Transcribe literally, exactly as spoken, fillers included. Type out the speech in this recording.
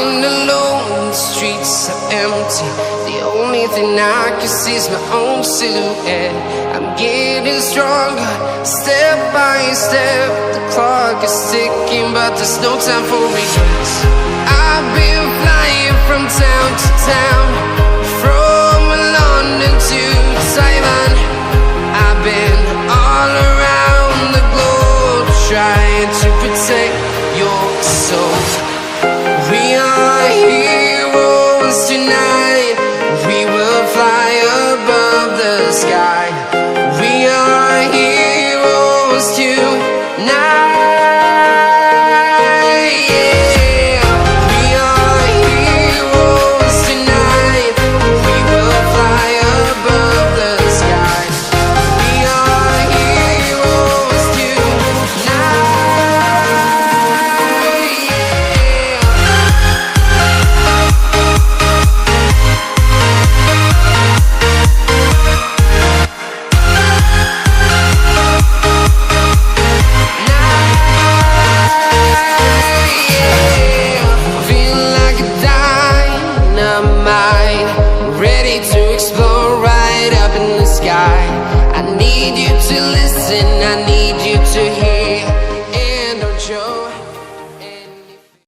Alone, the streets are empty. The only thing I can see is my own silhouette. I'm getting stronger, step by step. The clock is ticking, but there's no time for regrets. I've been flying from town to town, from London to Taiwan. I've been all around the globe trying to protect your soul. We are heroes tonight. We will fly above the sky. We are heroes tonight. Yeah. We are heroes tonight. We will fly above the sky. We are heroes tonight, yeah. Feel like a dynamite, ready to explode right up in the sky. I need you to listen, I need